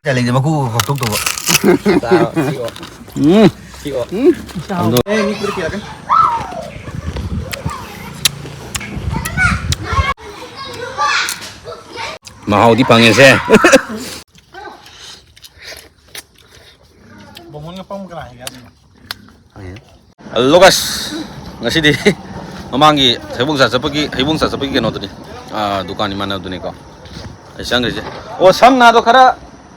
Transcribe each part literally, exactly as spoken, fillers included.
ꯀꯌꯥ ꯂꯩꯇꯦ, ꯃꯀꯨ ꯈꯣꯛꯇꯣꯛꯇꯧꯕ꯫ ꯎꯝ꯫ ꯃꯍꯥꯎꯗꯤ ꯐꯪꯉꯦꯁꯦ꯫ ꯍꯜꯂꯣ ꯒꯥꯏꯁ, ꯉꯁꯤꯗꯤ ꯃꯃꯥꯡꯒꯤ ꯍꯩꯕꯣꯡ ꯆꯥ ꯆꯠꯄꯒꯤ, ꯍꯩꯕꯣꯡ ꯆꯥ ꯆꯠꯄꯒꯤ ꯀꯩꯅꯣꯗꯨꯅꯤ, ꯑꯥ, ꯗꯨꯀꯥꯟ ꯏꯃꯥꯟꯅꯕꯗꯨꯅꯤꯀꯣ ꯑꯩ ꯆꯪꯈ꯭ꯔꯤꯁꯦ꯫ ꯑꯣ, ꯁꯝ ꯅꯥꯗꯣ ꯈꯔ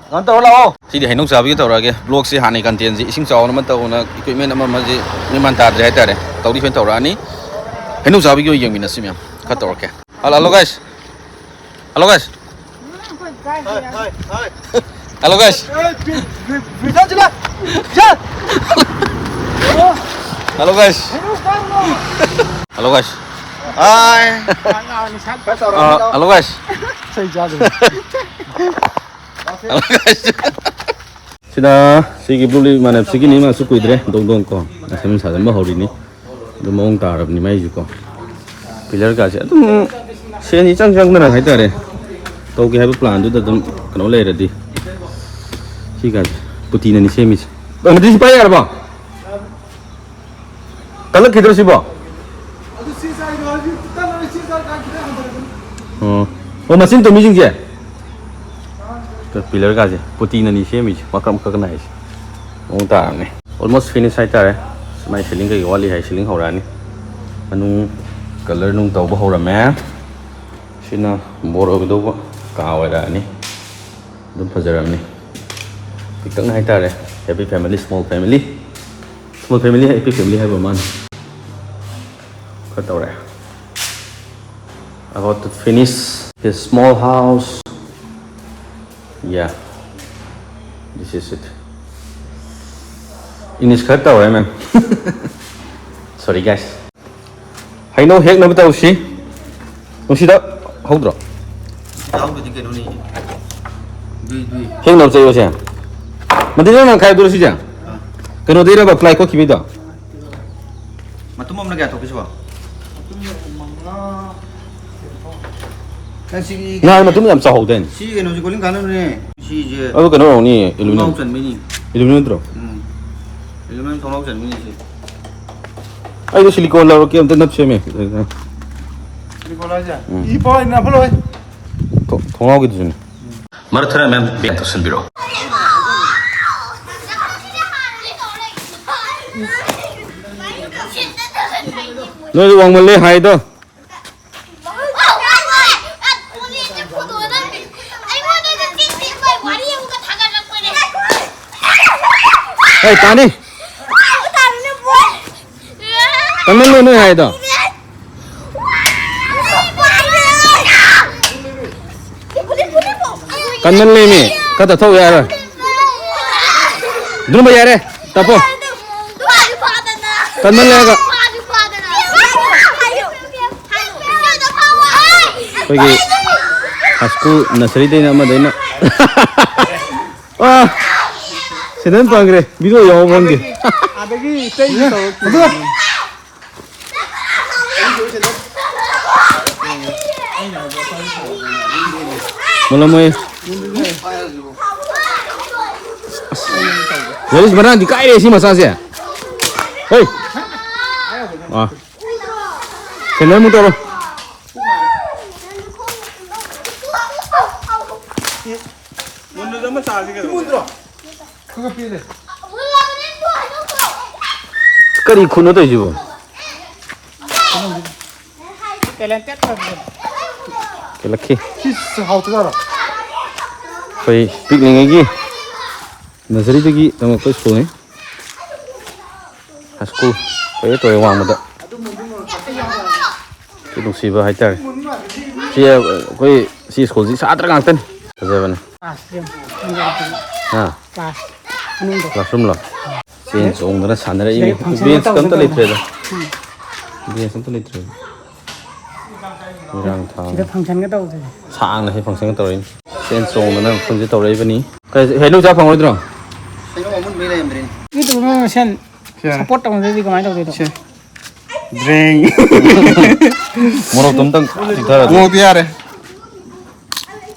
ꯀꯩꯅꯣ ꯇꯧꯔ ꯂꯥꯛꯑꯣ꯫ ꯁꯤꯗꯤ ꯍꯩꯅꯧ ꯆꯥꯕꯒꯤ ꯇꯧꯔꯛꯑꯒꯦ꯫ ꯕ꯭ꯂꯣꯛꯁꯦ ꯍꯥꯟꯅꯩ ꯀꯟꯇꯦꯟꯁꯦ ꯏꯁꯤꯡ ꯆꯥꯎꯅ ꯑꯃ ꯇꯧꯅ ꯏꯀ꯭ꯋꯤꯞꯃꯦꯟ ꯑꯃ ꯑꯃꯁꯦ ꯃꯦꯟ ꯃꯥꯟ ꯇꯥꯗ꯭ꯔꯦ ꯍꯥꯏꯇꯥꯔꯦ꯫ ꯇꯧꯗꯤ ꯁꯣꯏꯅ ꯇꯧꯔꯛꯑꯅꯤ꯫ ꯍꯩꯅꯧ ꯆꯥꯕꯒꯤ ꯑꯣꯏꯅ ꯌꯦꯡꯃꯤꯟꯅꯁꯤ ꯃꯌꯥꯝ꯫ ꯈꯔ ꯇꯧꯔꯛꯀꯦ꯫ Hello, hello guys. Hello guys. Hello guys. Hello guys. Hello guys. Hi. Uh, hello guys. Hello ꯒꯥꯏꯁ꯫ ꯁꯤꯗ ꯁꯤꯒꯤ ꯕ꯭ꯂꯨ ꯂꯤꯞ ꯏꯃꯥꯟꯅꯕꯁꯤꯒꯤꯅꯤ, ꯃꯥꯁꯨ ꯀꯨꯏꯗ꯭ꯔꯦ꯫ ꯗꯣꯡ ꯗꯣꯡ ꯀꯣ꯫ ꯑꯁꯦꯝꯕ ꯁꯥꯖꯟꯕ ꯍꯧꯔꯤꯅꯤ꯫ ꯑꯗꯨ ꯃꯑꯣꯡ ꯇꯥꯔꯕꯅꯤ ꯃꯥꯏꯁꯨꯀꯣ꯫ ꯄꯤꯂꯔꯒꯥꯁꯦ ꯑꯗꯨꯝ ꯁꯦꯟ ꯏꯆꯪ ꯆꯪꯗꯅ ꯍꯥꯏꯇꯥꯔꯦ꯫ ꯇꯧꯒꯦ ꯍꯥꯏꯕ ꯄ꯭ꯂꯥꯟꯗꯨꯗ ꯑꯗꯨꯝ ꯀꯩꯅꯣ ꯂꯩꯔꯗꯤ꯫ ꯁꯤꯒꯥꯁꯦ ꯄꯨꯇꯤꯅꯅꯤ ꯁꯦꯝꯃꯤꯁꯦ꯫ ꯑ, ꯃꯗꯨꯗꯤ ꯁꯤ ꯄꯥꯏ ꯌꯥꯔꯕꯣ? ꯀꯜꯂꯛꯈꯤꯗ꯭ꯔꯣ ꯁꯤꯕꯣ? ꯑꯣ꯫ ꯑꯣ, ꯃꯆꯤꯟ ꯇꯨꯝꯃꯤꯁꯤꯡꯁꯦ? ꯄꯤꯂꯔꯒꯥꯁꯦ ꯄꯨꯇꯤꯅꯅꯤ ꯁꯦꯝꯃꯤꯁꯦ, ꯃꯀꯛ ꯃꯀꯛ ꯅꯥꯏꯁꯦ꯫ ꯃꯑꯣꯡ ꯇꯥꯔꯝꯅꯦ꯫ Almost finish ꯍꯥꯏꯇꯥꯔꯦ꯫ ꯁꯨꯃꯥꯏꯅ ꯁꯤꯂꯤꯡ ꯀꯩꯀꯩ ꯋꯥꯠꯂꯤ ꯍꯥꯏ, ꯁꯤꯂꯤꯡ ꯍꯧꯔꯛꯑꯅꯤ꯫ ꯃꯅꯨꯡ ꯀꯂꯔ ꯅꯨꯡ ꯇꯧꯕ ꯍꯧꯔꯝꯃꯦ꯫ ꯁꯤꯅ ꯕꯣꯔ ꯑꯣꯏꯒꯗꯧꯕ ꯀꯥ ꯑꯣꯏꯔꯛꯑꯅꯤ꯫ ꯑꯗꯨꯝ ꯐꯖꯔꯝꯅꯤ꯫ ꯄꯤꯛꯇꯛꯅ ꯍꯥꯏꯇꯥꯔꯦ꯫ Happy family, small family꯫ Small family, happy family ꯍꯥꯏꯕ ꯃꯥꯅꯤ꯫ ꯈꯔ ꯇꯧꯔꯦ꯫ About to finish his small house. Yeah. This is it. English ꯈꯔ ꯇꯧꯔꯦ, ma'am. Sorry, guys. ꯍꯩꯅꯧ ꯍꯦꯛꯅꯕ ꯇꯧꯁꯤ꯫ ꯅꯨꯡꯁꯤꯗ ꯍꯧꯗ꯭ꯔꯣ? ꯍꯧꯗ꯭ꯔꯗꯤ ꯀꯩꯅꯣꯅꯦ꯫ ꯗꯨꯏ, ꯗꯨꯏ꯫ ꯍꯦꯛꯅꯕ ꯆꯠꯂꯣꯁꯦ꯫ ꯃꯗꯨꯗ ꯅꯪ ꯈꯥꯏꯗꯣꯔꯣ ꯁꯤꯁꯦ? ꯀꯩꯅꯣꯗꯩꯔꯕ fly ꯀꯣꯠꯈꯤꯕꯩꯗꯣ? ꯃꯇꯨꯝ ꯑꯃꯅ ꯀꯌꯥ ꯊꯣꯛꯀꯦ ꯁꯤꯕꯣ? ꯅꯪ ꯁꯤꯒꯤ ꯉꯥ ꯃꯇꯨꯝ ꯌꯥꯝ ꯆꯥꯎꯍꯧꯗꯥꯏꯅꯦ? ꯁꯤ ꯀꯩꯅꯣꯁꯤ ꯀꯣꯂꯤꯡ ꯀꯥꯟꯅꯕꯅꯦ꯫ ꯁꯤꯁꯦ ꯑꯗꯨ ꯀꯩꯅꯣ ꯑꯣꯏꯔꯝꯒꯅꯤ, ꯊꯣꯡꯅꯥꯎ ꯑꯦꯂꯨꯃꯤꯅꯤꯌꯝ꯫ ꯆꯟꯕꯩꯅꯤ꯫ ꯑꯦꯂꯨꯃꯤꯅꯤꯌꯝ ꯅꯠꯇ꯭ꯔꯣ? ꯎꯝ꯫ ꯑꯦꯂꯨꯃꯤꯅꯤꯌꯝ ꯊꯣꯡꯅꯥꯎ ꯆꯟꯕꯩꯅꯤ ꯁꯤ꯫ ꯑꯩꯗꯣ ꯁꯤꯂꯤꯀꯣꯟ ꯂꯧꯔꯛꯀꯦ, ꯑꯝꯇ ꯅꯞ ꯁꯦꯝꯃꯦ꯫ ꯁꯤꯂꯤꯀꯣꯟ ꯍꯥꯏꯁꯦ? ꯎꯝ꯫ ꯏ ꯄꯥꯏ ꯅꯞꯄ ꯂꯣꯏ꯫ ꯊꯣ-, ꯊꯣꯡꯅꯥꯎꯒꯤꯗꯨꯁꯨꯅꯦ꯫ ꯃꯔꯛ ꯊꯠꯅ ꯃꯌꯥꯝ ꯕꯦꯟ ꯇꯧꯁꯟꯕꯤꯔꯣ꯫ ꯅꯣꯏꯗꯤ ꯋꯥꯡꯃꯜꯂꯦ ꯍꯥꯏꯗꯣ꯫ ꯑꯩ ꯇꯥꯅꯤ꯫ ꯀꯟꯃꯜꯂꯦ ꯅꯣꯏ ꯍꯥꯏꯗꯣ꯫ ꯀꯟꯃꯜꯂꯦꯃꯤ꯫ ꯈꯔ ꯇꯞꯊꯧ ꯌꯥꯔꯣꯏ꯫ ꯑꯗꯨꯝꯕ ꯌꯥꯔꯦ꯫ ꯇꯞꯄꯣ꯫ ꯀꯟꯃꯜꯂꯦ ꯍꯥꯏꯔꯒ꯫ ꯑꯩꯈꯣꯏꯒꯤ ꯍꯥꯏ ꯁ꯭ꯀꯨꯜ ꯅꯁꯔꯤꯗꯩꯅ ꯑꯃꯗꯩꯅ꯫ ꯑꯥ, ꯁꯦꯟꯗꯟ ꯄꯟꯈ꯭ꯔꯦ꯫ ꯚꯤꯗꯤꯑꯣ ꯌꯥꯎꯕ꯭ꯔ ꯈꯪꯗꯦ꯫ ꯑꯗꯒꯤ ꯏꯇꯩꯒꯤ ꯇꯧꯔꯛꯈꯤꯕ꯫ ꯃꯨꯜꯂꯝꯃꯣꯏ꯫ ꯑꯁ, ꯂꯥꯏꯔꯤꯛ ꯃꯔꯥꯡꯗꯤ ꯀꯥꯏꯔꯦ ꯁꯤ ꯃꯆꯥꯁꯦ꯫ ꯍꯣꯏ꯫ ꯑꯥ꯫ ꯁꯦꯟꯗꯜ ꯑꯃꯨꯛ ꯇꯧꯔꯣ꯫ ꯃꯨꯟꯗꯨꯗ ꯑꯃ ꯆꯥꯁꯤ ꯀꯩꯅꯣ꯫ ꯃꯨꯟꯗ꯭ꯔꯣ? ꯈꯔ ꯄꯤꯔꯦ꯫ ꯀꯔꯤ ꯈꯨꯠꯅꯣ ꯇꯧꯔꯤꯁꯤꯕꯣ? ꯀꯦꯂꯛꯈꯤ꯫ ꯁꯤ ꯍꯥꯎꯇꯖꯥꯠꯔꯣ? ꯑꯩꯈꯣꯏ ꯄꯤꯛꯂꯤꯉꯩꯒꯤ ꯅꯔꯁꯔꯤꯗꯒꯤ ꯇꯝꯃꯛꯄ ꯁ꯭ꯀꯨꯜꯅꯤ꯫ ꯍꯥꯏ ꯁ꯭ꯀꯨꯜ ꯇꯣꯏꯔꯦ ꯇꯣꯏꯔꯦ ꯋꯥꯡꯃꯗ꯫ ꯁꯤ ꯅꯨꯡꯁꯤꯕ ꯍꯥꯏꯇꯥꯔꯦ꯫ ꯁꯤ ꯑꯩꯈꯣꯏ ꯁꯤ ꯁ꯭ꯀꯨꯜꯁꯤ ꯁꯥꯇ꯭ꯔ ꯉꯥꯛꯇꯅꯤ꯫ ꯐꯖꯕꯅꯤ꯫ ꯀ꯭ꯂꯥꯁ ꯌꯥꯝ ꯐꯖꯩ꯫ ꯍꯥ? ꯀ꯭ꯂꯥꯁ ꯃꯅꯨꯡꯗ꯫ ꯀ꯭ꯂꯥꯁꯔꯨꯝꯂꯣ? ꯆꯦꯟ ꯆꯣꯡꯗꯅ ꯁꯥꯟꯅꯔꯛꯏꯅꯤ꯫ ꯁꯤꯗꯩ ꯐꯪꯁꯟ ꯕꯦꯟꯁ ꯇꯧꯒꯦ ꯑꯝꯇ ꯇꯧꯕꯅꯤ꯫ ꯂꯩꯇ꯭ꯔꯦꯗ꯫ ꯕꯦꯟꯁ ꯑꯝꯇ ꯂꯩꯇ꯭ꯔꯦꯗ꯫ ꯏꯔꯥꯡ ꯊꯥꯡ꯫ ꯁꯤꯗ ꯐꯪꯁꯟꯒ ꯇꯧꯗꯣꯏꯅꯤ꯫ ꯁꯥꯡꯅ ꯁꯤ ꯐꯪꯁꯟꯒ ꯇꯧꯔꯛꯏꯅꯤ꯫ ꯆꯦꯟ ꯆꯣꯡꯗꯅ ꯃꯐꯝꯁꯤ ꯇꯧꯔꯛꯏꯕꯅꯤ꯫ ꯀꯩ, ꯍꯩꯅꯧ ꯆꯥ ꯐꯪꯉꯣꯏꯗ꯭ꯔꯣ? ꯍꯩꯅꯧ ꯑꯃꯨꯟꯕꯩ ꯂꯩꯔꯝꯗ꯭ꯔꯦꯅꯦ꯫ ꯌꯨꯇꯨꯕꯔ ꯃꯁꯦꯟ ꯁꯦ꯫ ꯁꯞꯄꯣꯔꯠ ꯇꯧꯅꯗ꯭ꯔꯗꯤ ꯀꯃꯥꯏꯅ ꯇꯧꯗꯣꯏꯅꯣ? ꯁꯦ꯫ ꯗ꯭ꯔꯦꯡ꯫ ꯃꯣꯔꯣꯛꯇꯣ ꯑꯝꯇꯪ ꯆꯤꯛꯊꯔꯗꯤ꯫ ꯃꯣꯔꯣꯛꯇꯤ ꯌꯥꯔꯦ꯫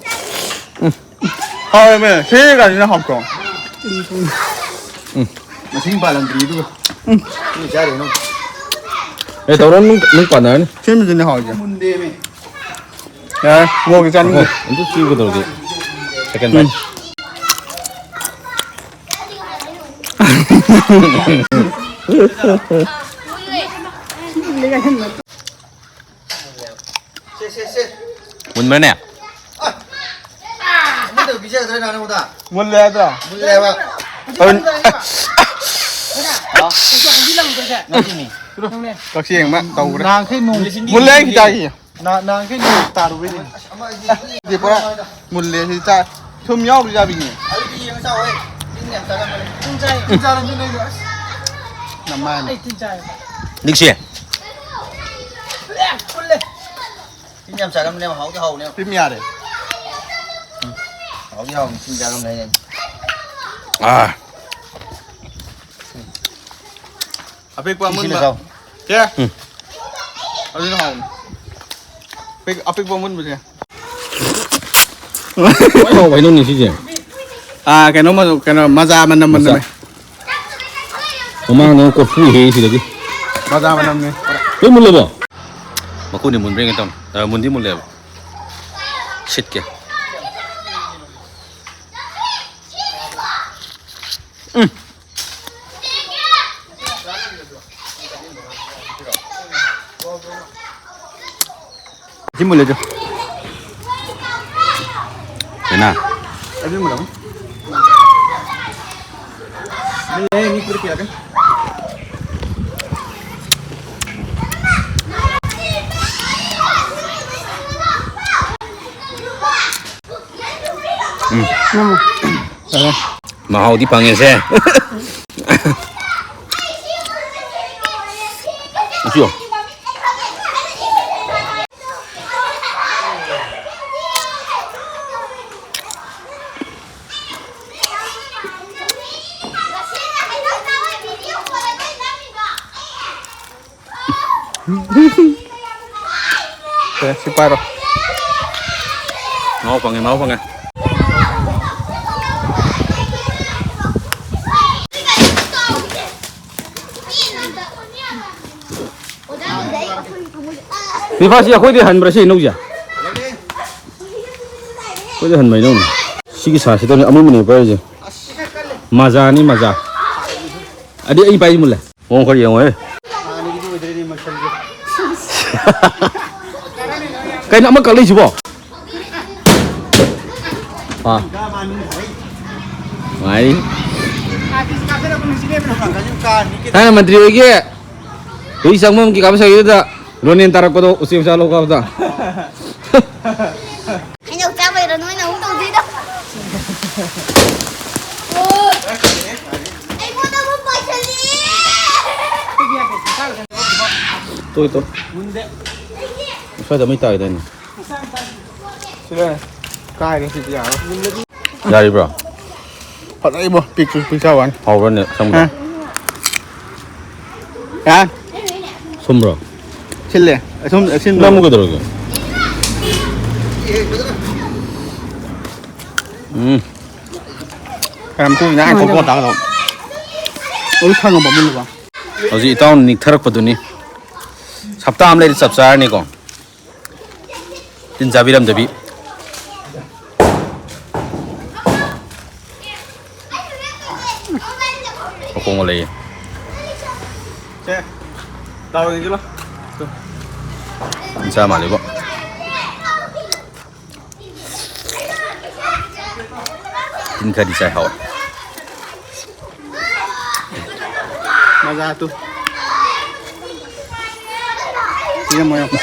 ꯍꯥꯎꯋꯦ ꯃꯦ, ꯁꯤꯒꯁꯤꯅ ꯍꯥꯎꯇ꯭ꯔꯣ? ꯎꯝ꯫ ꯃꯁꯤꯡ ꯄꯥꯜꯂꯝꯗ꯭ꯔꯤ ꯑꯗꯨꯒ꯫ ꯎꯝ꯫ ꯁꯤ ꯆꯥꯔꯤꯅꯣ? ꯑꯦ, ꯇꯧꯔꯣ, ꯅꯪ, ꯅꯪ ꯄꯥꯟꯅꯔꯅꯤ꯫ ꯁꯤꯃꯁꯤꯅꯦ ꯍꯥꯎꯔꯤꯁꯦ꯫ ꯃꯨꯟꯗꯦꯃꯦ꯫ ꯌꯥꯔꯦ, ꯃꯣꯔꯣꯛꯇꯤ ꯆꯥꯅꯤꯡꯗꯦ꯫ ꯑꯣꯍꯣ, ꯑꯗꯨ ꯆꯨꯒꯗꯧꯗꯤ꯫ Second bite꯫ ꯎꯝ꯫ ꯁꯦ, ꯁꯦ, ꯁꯦ꯫ ꯃꯨꯟꯕ꯭ꯔꯅꯦ? ꯑ! ꯑꯃꯗ ꯄꯤꯖꯒꯗ꯭ꯔꯥ ꯅꯪꯉꯣꯟꯗ? ꯃꯨꯜꯂꯦ ꯍꯥꯏꯗ꯭ꯔꯣ? ꯃꯨꯜꯂꯦꯕ꯫ ꯀꯛꯆꯦꯡ ꯑꯃ ꯇꯧꯈ꯭ꯔꯦ꯫ ꯅꯍꯥꯟꯈꯩ ꯅꯣꯡ ꯃꯨꯜꯂꯦ ꯍꯥꯏꯈꯤ ꯇꯥꯈꯤ꯫ ꯅꯍꯥꯟ-, ꯅꯍꯥꯟꯈꯩ ꯅꯣꯡ ꯇꯥꯔꯨꯕꯩꯅꯦ꯫ ꯁꯤꯗꯤ ꯄꯨꯔꯥ ꯃꯨꯜꯂꯦ, ꯁꯤ ꯆꯥ-, ꯊꯨꯝ ꯌꯥꯎꯕꯁꯨ ꯌꯥꯕꯤꯅꯦ꯫ ꯑꯗꯨꯗꯤ ꯌꯦꯡꯉ ꯆꯥꯎꯍꯦ꯫ ꯇꯤꯟ ꯌꯥꯝ ꯆꯥꯒꯟꯕꯅꯦ꯫ ꯇꯤꯟ ꯆꯥꯏ, ꯇꯤꯟ ꯆꯥꯔꯗꯤ ꯅꯣꯏꯗꯣ ꯑꯁ꯫ ꯅꯃꯥꯏ꯫ ꯑꯩ ꯇꯤꯟ ꯆꯥꯏ꯫ ꯅꯤꯛꯁꯤ꯫ ꯄꯨꯜꯂꯦ, ꯄꯨꯜꯂꯦ꯫ ꯇꯤꯟ ꯌꯥꯝ ꯆꯥꯒꯟꯕꯅꯦꯕ, ꯍꯥꯎꯗꯤ ꯍꯥꯎꯕꯅꯦꯕ꯫ ꯇꯤꯟ ꯌꯥꯔꯦ꯫ ꯎꯝ꯫ ꯍꯥꯎꯗꯤ ꯍꯥꯎꯕꯅꯤ, ꯇꯤꯟ ꯆꯥꯒꯟꯕꯅꯦ ꯍꯥꯏꯁꯦ꯫ ꯑꯥ꯫ ꯑꯄꯤꯛꯄ ꯁꯤꯁꯤꯅ ꯑꯃꯨꯟꯕ꯫ ꯆꯥꯎ꯫ ꯆꯦ꯫ ꯎꯝ꯫ ꯑꯗꯨꯅ ꯍꯥꯎꯕꯅꯤ꯫ ꯑꯄꯤꯛ-, ꯑꯄꯤꯛꯄ ꯑꯃꯨꯟꯕꯁꯦ꯫ ꯂꯣꯏ ꯍꯥꯎꯕ ꯍꯩꯅꯧꯅꯤ ꯁꯤꯁꯦ꯫ ꯑꯥ, ꯀꯩꯅꯣ ꯃ-, ꯀꯩꯅꯣ, ꯃꯖꯥ ꯃꯅꯝ ꯃꯖꯥ꯫ ꯃꯅꯝꯃꯦ꯫ ꯃꯃꯥꯡꯗ ꯑꯃꯨꯛ ꯀꯣꯔꯐꯨ ꯍꯦꯛꯏ ꯁꯤꯗꯒꯤ꯫ ꯃꯖꯥ ꯃꯅꯝꯅꯦ꯫ ꯂꯣꯏ ꯃꯨꯜꯂꯕꯣ? ꯃꯀꯨꯗꯤ ꯃꯨꯟꯕ꯭ꯔꯥ ꯌꯦꯡꯒꯦ ꯇꯧꯅꯤ꯫ ꯑ, ꯃꯨꯟꯗꯤ ꯃꯨꯜꯂꯦꯕ꯫ ꯁꯤꯠꯀꯦ꯫ ꯎꯝ꯫ ꯁꯤ ꯃꯨꯜꯂꯦ ꯆꯦ꯫ ꯀꯩꯅꯣ? ꯑꯗꯨ ꯃꯨꯜꯂꯝ꯫ ꯃꯨꯜꯂꯦ, ꯃꯤ ꯄꯨꯂꯞ ꯀꯤꯔꯛꯀꯅꯤ꯫ ꯎꯝ꯫ ꯃꯍꯥꯎꯗꯤ ꯐꯪꯉꯦꯁꯦ꯫ ꯎꯆꯤꯌꯣ꯫ ꯁꯦ, ꯁꯤ ꯄꯥꯏꯔꯣ꯫ ꯃꯍꯥꯎ ꯐꯪꯉꯦ, ꯃꯍꯥꯎ ꯐꯪꯉꯦ꯫ ꯅꯤꯐꯥꯁꯤ ꯑꯩꯈꯣꯏꯗꯤ ꯍꯟꯕ꯭ꯔꯥ ꯁꯤ ꯏꯅꯧꯁꯦ? ꯑꯩꯈꯣꯏꯗꯤ ꯍꯟꯕ ꯏꯅꯧꯅꯤ꯫ ꯁꯤꯒꯤ ꯁꯥꯁꯤꯗꯅꯦ ꯑꯃꯨꯕꯅꯦ ꯄꯥꯏꯔꯤꯁꯦ꯫ ꯃꯖꯥꯅꯤ ꯃꯖꯥ꯫ ꯑꯗꯩ ꯑꯩ ꯄꯥꯏꯁꯤ ꯃꯨꯜꯂꯦ꯫ ꯃꯑꯣꯡ ꯈꯔ ꯌꯦꯡꯉꯣꯍꯦ꯫ ꯀꯩꯅꯣ ꯑꯃ ꯀꯛꯂꯛꯏꯁꯤꯕꯣ? ꯑꯥ꯫ ꯅꯨꯡꯉꯥꯏꯔꯤ꯫ ꯊꯥꯏꯅ ꯃꯟꯇ꯭ꯔꯤ ꯑꯣꯏꯒꯦ꯫ ꯍꯨꯏ ꯆꯪꯐꯝꯒꯤ ꯀꯥꯕ ꯁꯥꯏꯗꯨꯗ ꯔꯣꯅꯦꯟ ꯇꯥꯔꯛꯄꯗꯣ ꯎꯆꯦꯛ ꯃꯆꯥ ꯂꯧ ꯀꯥꯕꯗ꯫ ꯍꯩꯅꯧ ꯆꯥꯕꯩꯔꯣ ꯅꯣꯏꯅ ꯑꯃꯨꯛ ꯇꯧꯗꯣꯏꯗꯣ? ꯑꯩꯉꯣꯟꯗ ꯑꯃꯨꯛ ꯄꯥꯏꯁꯜꯂꯛꯑꯦ꯫ ꯇꯣꯏ ꯇꯣꯏ꯫ ꯁ꯭ꯋꯥꯏꯗ ꯃꯩ ꯇꯥꯈꯤꯗꯥꯏꯅꯦ? ꯁꯤꯗ ꯀꯥꯏꯔꯦ ꯁꯤꯗꯤ ꯌꯥꯔꯣꯏ꯫ ꯌꯥꯔꯤꯕ꯭ꯔꯣ? ꯐꯖꯩꯕꯣ, ꯄꯤꯛꯁꯨ ꯄꯤꯛꯆꯕ ꯋꯥꯅꯤ꯫ ꯍꯥꯎꯕ꯭ꯔꯅꯦ ꯑꯁꯪꯕꯗꯣ? ꯍꯥ? ꯌꯥ? ꯁꯨꯝꯕ꯭ꯔꯣ? ꯁꯤꯜꯂꯦ꯫ ꯑꯁꯨꯝ, ꯑꯁꯤꯟꯕ꯫ ꯅꯪꯕꯨ ꯀꯩꯗꯧꯔꯒꯦ? ꯎꯝ꯫ ꯀꯌꯥꯝ ꯀꯨꯏꯅ ꯉꯥꯏꯈꯣꯀꯣ, ꯇꯥꯗꯧ꯫ ꯑꯗꯨ ꯁꯪꯉꯕ ꯃꯨꯜꯂꯕ? ꯍꯧꯖꯤꯛ ꯏꯇꯥꯎꯅ ꯅꯤꯛꯊꯔꯛꯄꯗꯨꯅꯤ꯫ ꯍꯞꯇꯥ ꯑꯃ ꯂꯩꯔꯗꯤ ꯆꯞ ꯆꯥꯔꯅꯤꯀꯣ꯫ ꯇꯤꯟ ꯆꯥꯕꯤꯔꯝꯗꯕꯤ꯫ ꯃꯈꯣꯡꯒ ꯂꯩꯌꯦ꯫ ꯁꯦ, ꯇꯥꯎ ꯌꯦꯡꯁꯤꯂꯣ꯫ ꯇꯤꯟ ꯆꯥ ꯃꯥꯜꯂꯤꯕꯣ꯫ ꯇꯤꯟ ꯈꯔꯗꯤ ꯆꯥꯏ, ꯍꯥꯎꯋꯦ꯫ ꯃꯖꯥ ꯇꯨ꯫ ꯌꯦꯡꯉꯣ, ꯌꯦꯡꯉꯣ꯫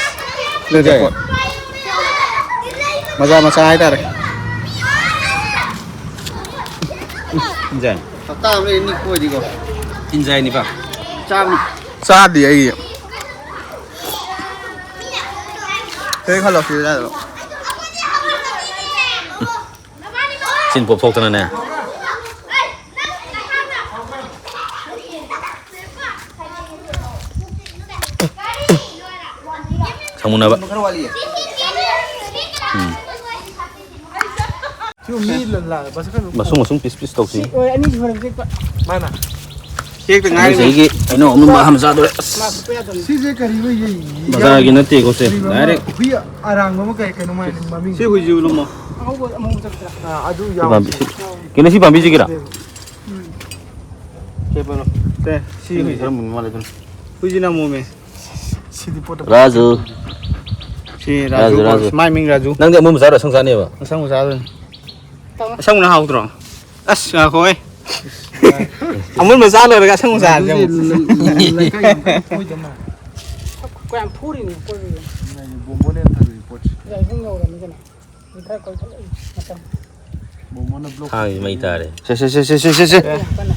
ꯂꯩꯔꯦꯀꯣ꯫ ꯃꯖꯥ ꯃꯆꯥ ꯍꯥꯏꯇꯥꯔꯦ꯫ ꯏꯟꯖꯥꯏ꯫ ꯍꯞꯇꯥ ꯑꯃ ꯂꯩꯔ ꯅꯤꯛꯄ ꯑꯣꯏꯗꯤꯀꯣ꯫ ꯏꯟꯖꯥꯏꯅꯤꯕ꯫ ꯆꯥꯕꯅꯤ꯫ ꯆꯥꯗꯦ ꯑꯩ꯫ ꯀꯔꯤ ꯈꯜꯂꯣ ꯁꯤꯗ ꯌꯥꯗꯕ? ꯆꯤꯟ ꯄꯣꯞꯊꯣꯛꯇꯅꯅꯦ꯫ ꯁꯃꯨꯅꯕ꯫ ꯎꯝ꯫ ꯁꯤ ꯃꯤ ꯂ-, ꯂ-, ꯃꯁꯛ ꯈꯔ ꯃꯁꯨꯡ ꯃꯁꯨꯡ ꯄꯤꯁ ꯄꯤꯁ ꯇꯧꯁꯤ꯫ ꯁꯤ ꯑꯣꯏ, ꯑꯅꯤꯁꯤ ꯍꯣꯔꯦꯟ ꯆꯦꯛꯄ꯫ ꯃꯥꯅ꯫ ꯍꯦꯛꯇ ꯉꯥꯏꯔꯤ꯫ ꯆꯍꯤꯒꯤ ꯍꯩꯅꯧ ꯑꯃꯨꯟꯕ ꯑꯃ ꯆꯥꯗꯣꯔꯦ꯫ ꯑꯁ, ꯃꯥꯁꯨ ꯄꯦ ꯌꯥꯗꯕꯅꯤ꯫ ꯁꯤꯁꯦ ꯀꯔꯤꯕ ꯌꯦꯡ-, ꯕꯖꯥꯔꯒꯤ ꯅꯠꯇꯦꯀꯣ ꯁꯦ, ꯀꯔꯤꯕ ꯑꯃ ꯗꯥꯏꯔꯦꯛ꯫ ꯍꯨꯏ ꯑꯔꯥꯡꯕ ꯑꯃ ꯀꯩ-, ꯀꯩꯅꯣ ꯃꯥꯏ ꯃꯃꯤꯡ꯫ ꯁꯤ ꯍꯨꯏꯁꯤꯕꯨ ꯂꯨꯝꯃꯣ꯫ ꯑꯉꯧꯕ ꯑꯃꯨꯕ ꯆꯠꯄꯗ꯫ ꯑꯥ, ꯑꯗꯨ ꯁꯤ ꯌꯥꯎ-, ꯄꯥꯝꯕꯤ-, ꯁꯤ-, ꯀꯩꯅꯣ ꯁꯤ ꯄꯥꯝꯕꯤꯁꯤ ꯀꯤꯔꯥ? ꯎꯝ꯫ ꯁꯦ, ꯄꯥꯏꯔꯣ꯫ ꯁꯦ, ꯁꯤ ꯁꯤ ꯍꯨꯏꯁꯦ꯫ ꯈꯔ ꯃꯨꯟꯕ ꯃꯥꯜꯂꯦ ꯑꯗꯨꯅ꯫ ꯍꯨꯏꯁꯤꯅ ꯑꯃꯨꯃꯦ꯫ ꯁꯤꯗꯤ ꯄꯣꯠꯇ ꯔꯥꯖꯨ꯫ ꯁꯤ ꯔꯥꯖꯨ ꯔꯥꯖꯨ, ꯀꯧ-, ꯔꯥꯖꯨ꯫ ꯃꯥꯏ ꯃꯤꯡ ꯔꯥꯖꯨ꯫ ꯅꯪꯗꯤ ꯑꯃꯨꯟꯕ ꯆꯥꯔꯣꯏ, ꯑꯁꯪ ꯆꯥꯅꯦꯕ? ꯑꯁꯪꯕ ꯆꯥꯗꯣꯏꯅꯤ꯫ ꯑꯁꯪꯕꯅ ꯍꯥꯎꯗ꯭ꯔꯣ? ꯑꯁ, ꯉꯥꯏꯈꯣꯍꯦ꯫ ꯑꯃꯨꯟꯕ ꯆꯥ ꯂꯣꯏꯔꯒ ꯑꯁꯪꯕ ꯆꯥꯁꯦ ꯑꯃꯨꯛ꯫ ꯂꯩ-, ꯂꯩ-, ꯂꯩꯀꯥꯏ ꯌꯥꯝ ꯀꯟꯅ ꯊꯣꯛꯏꯗꯅ꯫ ꯑꯩꯈꯣꯏ ꯌꯥꯝ ꯐꯨꯔꯤꯅꯦ ꯑꯩꯈꯣꯏꯕꯨ꯫ ꯕꯣꯝꯕꯣꯅ ꯍꯦꯟꯅ ꯐꯖꯩ ꯄꯣꯠꯁꯦ꯫ ꯌꯥꯏꯐꯝ ꯌꯧꯔꯕꯅꯤ ꯀꯩꯅꯣ꯫ ꯃꯤ ꯈꯔ ꯀꯣꯏꯊꯣꯛꯂꯛꯏ ꯃꯇꯝ꯫ ꯕꯣꯝꯕꯣꯅ block ꯈꯥꯡꯁꯤ ꯃꯩ ꯇꯥꯔꯦ꯫ ꯁꯦ, ꯁꯦ, ꯁꯦ꯫ ꯌꯥꯝ ꯀꯟꯅ꯫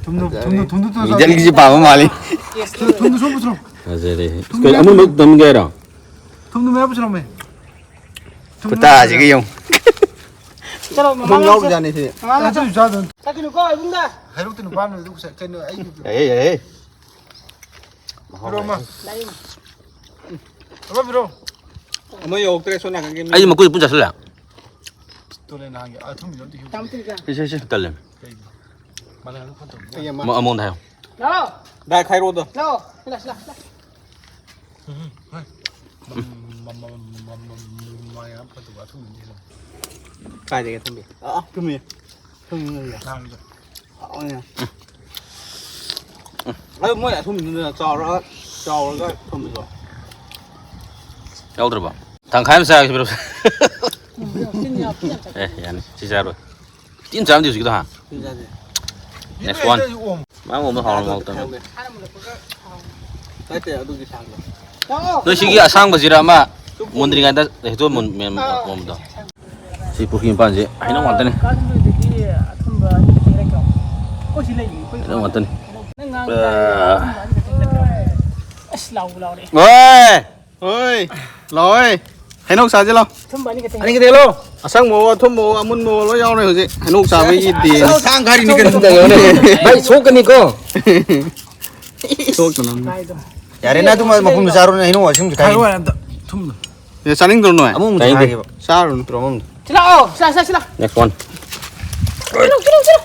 ꯊꯨꯝꯗꯣ, ꯊꯨꯝꯗꯣ, ꯊꯨꯝꯗꯣ ꯇꯣꯠꯂꯣ꯫ ꯃꯤꯖꯜꯒꯤꯁꯤ ꯄꯥꯝꯕ ꯃꯥꯜꯂꯤ꯫ Taste ꯊꯨꯝꯗꯣ ꯁꯣꯝ ꯄꯨꯊꯣꯔꯛꯑꯣ꯫ ꯐꯖꯔꯦ꯫ ꯊꯨꯝꯗꯣ ꯀꯩ ꯃꯌꯥꯝ ꯑꯃꯨꯟꯕ ꯄꯨꯊꯣꯔꯛꯑꯣ꯫ ꯇꯝꯒꯦ ꯍꯥꯏꯔꯣ? ꯊꯨꯝꯗꯣ ꯃꯌꯥꯝ ꯄꯨꯊꯣꯔꯛꯑꯣꯃꯦ꯫ ꯊꯨꯝꯗꯣ ꯈꯨꯇꯥꯁꯤꯒ ꯌꯦꯡꯉꯨ꯫ ꯆꯠꯂꯣ, ꯊꯨꯝ ꯃꯃꯥ ꯌꯥꯎꯕꯖꯥꯠꯅꯤ ꯁꯤ꯫ ꯃꯃꯥ ꯑꯗꯨ ꯆꯠ-, ꯆꯥꯗꯣꯏꯅꯤ꯫ ꯆꯠꯈꯤꯅꯨꯀꯣ, ꯏꯕꯨꯡꯗ꯫ ꯍꯩꯔꯨꯛꯇ ꯅꯨꯄꯥ ꯑꯃ ꯂꯩꯕꯗꯨ ꯀꯩꯅꯣ ꯑꯩꯒꯤ ꯌꯥꯏꯌꯦ, ꯌꯥꯏꯌꯦ꯫ ꯄꯤꯔꯛꯑꯣ ꯑꯃ꯫ ꯂꯩ꯫ ꯑꯃ ꯄꯤꯔꯛꯑꯣ꯫ ꯑꯃ ꯌꯧꯔꯛꯇ꯭ꯔꯦ, ꯁꯣꯝ ꯅꯥꯀꯟꯒꯤ ꯃꯤ꯫ ꯑꯩꯗꯤ ꯃꯀꯨꯁꯦ ꯄꯨꯟ ꯆꯥꯁꯤꯜꯂꯦ꯫ ꯇꯣꯂꯦ ꯅꯍꯥꯟꯒꯤ ꯑꯊꯨꯝꯕꯤꯗꯣ ꯑꯝꯇ ꯍꯦꯛꯎ꯫ ꯇꯥꯃꯣ ꯇꯤꯜꯒ꯫ ꯁꯦ, ꯁꯦ, ꯁꯦ꯫ ꯇꯜꯂꯦ꯫ ꯀꯩꯒꯤꯅꯣ? ꯃꯥꯅ ꯑꯗꯨꯝ ꯐꯠꯇꯕ꯫ ꯑꯩ ꯑꯃ꯫ ꯑꯃ-, ꯑꯃꯣꯟꯗ ꯍꯥꯏꯌꯣ꯫ ꯂꯥꯛꯑꯣ꯫ ꯗꯥꯏ ꯈꯥꯏꯔꯣꯗꯣ꯫ ꯂꯥꯛꯑꯣ꯫ ꯁꯤꯂꯥ, ꯁꯤꯂꯥ, ꯁꯤꯂꯥ꯫ ꯎꯝ, ꯍꯣꯏ꯫ ꯃ-, ꯃ-, ꯃ-, ꯃ-, ꯃ-, ꯃ-, ꯃ-, ꯃ-, ꯌꯥꯝ ꯐꯠꯇꯕ ꯑꯊꯨꯝꯕꯤꯗꯤ ꯍꯦꯜꯂꯝꯃꯣꯏ꯫ ꯀꯥꯏꯗꯒꯤ ꯑꯊꯨꯝꯕꯤ? ꯑꯥ, ꯑꯊꯨꯝꯕꯤ꯫ ꯑꯊꯨꯝꯕꯤ ꯂꯩꯌꯦ꯫ ꯂꯥꯡꯕꯗꯣ꯫ ꯍꯥꯎꯋꯦ꯫ ꯑꯗꯨ ꯃꯣꯏ ꯑꯊꯨꯝꯕꯤꯗꯨꯅ ꯆꯥꯎꯔꯒ, ꯆꯥꯎꯔꯒ ꯊꯨꯝꯕꯤꯗꯣ꯫ ꯌꯥꯎꯗ꯭ꯔꯕꯣ? ꯇꯪꯈꯥꯏ ꯑꯃ ꯆꯥꯒꯦ ꯄꯤꯔꯛꯑꯣ꯫ ꯎꯝ, ꯇꯤꯟ ꯌꯥꯎ-, ꯇꯤꯟ ꯌꯥꯝ ꯆꯥꯏ꯫ ꯑꯦ, ꯌꯥꯅꯤ꯫ ꯁꯤ ꯆꯥꯔꯣꯏ꯫ ꯇꯤꯟ ꯆꯥꯝꯗꯤ ꯍꯧꯖꯤꯛꯀꯤꯗꯣ, ꯍꯥ? ꯇꯤꯟ ꯆꯥꯗꯦ꯫ Next one꯫ ꯃꯥ ꯑꯣꯝꯕ ꯍꯥꯎꯔꯝꯃꯣ ꯇꯝꯃꯦ꯫ ꯅꯠꯇꯦ, ꯑꯗꯨꯒꯤ ꯁꯥꯡꯗꯣ꯫ ꯅꯣꯏ ꯁꯤꯒꯤ ꯑꯁꯥꯡꯕꯁꯤꯔ ꯑꯃ ꯃꯨꯟꯗ꯭ꯔꯤꯉꯩꯗ ꯍꯦꯛꯇ ꯃꯨꯟ-, ꯃꯦꯟ-, ꯑꯣꯝꯕꯗꯣ? ꯁꯤ ꯄꯨꯈ꯭ꯔꯤ ꯃꯄꯥꯟꯁꯦ ꯍꯩꯅꯧ ꯉꯥꯛꯇꯅꯦ꯫ ꯀꯥ ꯊꯨꯝꯗꯣꯏꯗꯒꯤ ꯑꯊꯨꯝꯕ ꯑꯅꯤꯗꯤ ꯄꯤꯔꯛꯀꯦ꯫ ꯑꯩꯈꯣꯏ ꯁꯤ ꯂꯩꯌꯦ, ꯑꯩꯈꯣꯏ ꯍꯩꯅꯧ ꯉꯥꯛꯇꯅꯦ꯫ ꯅꯪ ꯉꯥꯡ ꯑꯥ꯫ ꯇꯥꯔꯦ, ꯑꯊꯨꯝꯕ ꯑꯅꯤꯈꯛꯇꯪ ꯄꯤꯔꯛꯀꯦ꯫ ꯑꯁ, ꯂꯥꯎ, ꯂꯥꯎꯔꯦ꯫ ꯍꯣꯏ! ꯂꯥꯛꯑꯣ, ꯍꯩꯅꯧ ꯆꯥꯁꯤ ꯂꯥꯛꯑꯣ꯫ ꯑꯊꯨꯝꯕ ꯑꯅꯤꯈꯛꯇꯪ꯫ ꯑꯅꯤꯈꯛꯇꯪ ꯂꯣ? ꯑꯁꯪꯕꯋꯣ, ꯑꯊꯨꯝꯕꯋꯣ, ꯑꯃꯨꯟꯕꯋꯣ ꯂꯣꯏ ꯌꯥꯎꯔꯦ ꯍꯧꯖꯤꯛ꯫ ꯍꯩꯅꯧ ꯆꯥꯕꯒꯤ ꯗꯦꯅꯤ꯫ ꯁꯥꯡ ꯈꯥꯏꯔꯤꯅꯤ ꯀꯩꯅꯣ꯫ ꯚꯥꯏ, ꯁꯣꯛꯀꯅꯤꯀꯣ꯫ ꯁꯣꯛꯇꯅꯕꯅꯤ꯫ ꯌꯥꯔꯦ, ꯅꯪ ꯑꯗꯨꯝ ꯃꯄꯨꯝꯗꯣ ꯆꯥꯔꯣꯅꯦ, ꯍꯩꯅꯧ ꯑꯁꯤꯟꯕꯁꯨ ꯈꯥꯏꯔꯤ꯫ ꯈꯥꯏꯔꯣ, ꯑꯝꯇ꯫ ꯑꯊꯨꯝꯕꯗꯣ꯫ ꯑꯦ, ꯆꯥꯅꯤꯡꯗ꯭ꯔꯣ ꯅꯣꯏ? ꯑꯃꯨꯟꯕꯗꯣ ꯆꯥꯅꯤꯡꯗꯦ꯫ ꯆꯥꯔꯨꯅꯨ꯫ ꯄꯤꯔꯛꯑꯣ, ꯑꯃꯨꯟꯕꯗꯣ꯫ ꯁꯤ ꯂꯥꯛꯑꯣ, ꯁꯤ ꯂꯥꯛꯑꯣ, ꯁꯤ ꯂꯥꯛꯑꯣ꯫ Next one꯫ ꯄꯤꯔꯛꯑꯣ, ꯄꯤꯔꯛꯑꯣ, ꯄꯤꯔꯛꯑꯣ꯫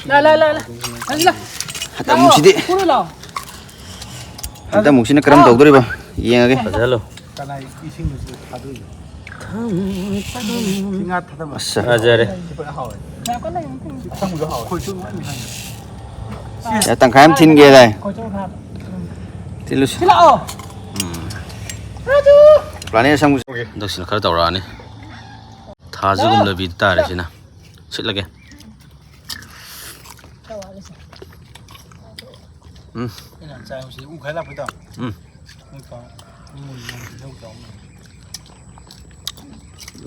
ꯂꯥ, ꯂꯥ, ꯂꯥ, ꯂꯥ꯫ ꯍꯟꯖꯤꯜꯂꯣ꯫ ꯍꯟꯗꯛ ꯑꯃꯨꯛꯁꯤꯗꯤ꯫ ꯂꯥꯛꯑꯣ, ꯀꯨꯔꯨ ꯂꯥꯛꯑꯣ꯫ ꯍꯟꯗꯛ ꯑꯃꯨꯛꯁꯤꯅ ꯀꯔꯝ ꯇꯧꯗꯣꯔꯤꯕ? ꯌꯦꯡꯉꯒꯦ꯫ ꯐꯖꯍꯜꯂꯣ꯫ ꯀꯅꯥꯏ ꯏꯁꯤꯡꯗꯨꯁꯨ ꯊꯥꯗꯣꯛꯏꯅꯣ? ꯁꯤ ꯉꯥ ꯊꯥꯗꯕ꯫ ꯑꯁ꯫ ꯐꯖꯔꯦ꯫ ꯁꯤ ꯐꯖꯅ ꯍꯥꯎꯋꯦ꯫ ꯌꯥꯝ ꯀꯟꯅ ꯌꯥꯝ ꯀꯟꯅ꯫ ꯁꯤ ꯀꯪꯕꯁꯨ ꯍꯥꯎꯋꯦ꯫ ꯈꯣꯏꯁꯨ ꯂꯣꯏꯅ ꯍꯥꯏꯌꯦ꯫ ꯌꯥ, ꯇꯪꯈꯥꯏ ꯑꯃ ꯊꯤꯟꯒꯦ ꯗꯥꯏ꯫ ꯈꯣꯏꯁꯨ ꯍꯥꯞ꯫ ꯊꯤꯜꯂꯨꯁꯤ꯫ ꯁꯤ ꯂꯥꯛꯑꯣ꯫ ꯎꯝ꯫ ꯔꯥꯖꯨ꯫ ꯄ꯭ꯂꯥꯅꯦꯠ ꯑꯁꯪꯕꯁꯦ꯫ ꯍꯟꯗꯛꯁꯤꯅ ꯈꯔ ꯇꯧꯔꯛꯑꯅꯤ꯫ ꯊꯥꯖꯒꯨꯝ ꯂꯥꯛꯑꯣ꯫ ꯂꯝꯕꯤꯗ ꯇꯥꯔꯦ ꯁꯤꯅ꯫ ꯁꯤꯠꯂꯒꯦ꯫ ꯎꯝ꯫ ꯑꯩꯅ ꯆꯥꯏ ꯍꯧꯖꯤꯛ ꯎ ꯈꯥꯏ ꯂꯥꯛꯄꯩꯗꯣ꯫ ꯎꯝ꯫ ꯃꯣꯏ ꯀꯥꯡ-, ꯃꯤ ꯃꯣꯏ ꯌꯨꯝ ꯍꯧ ꯇꯧ꯫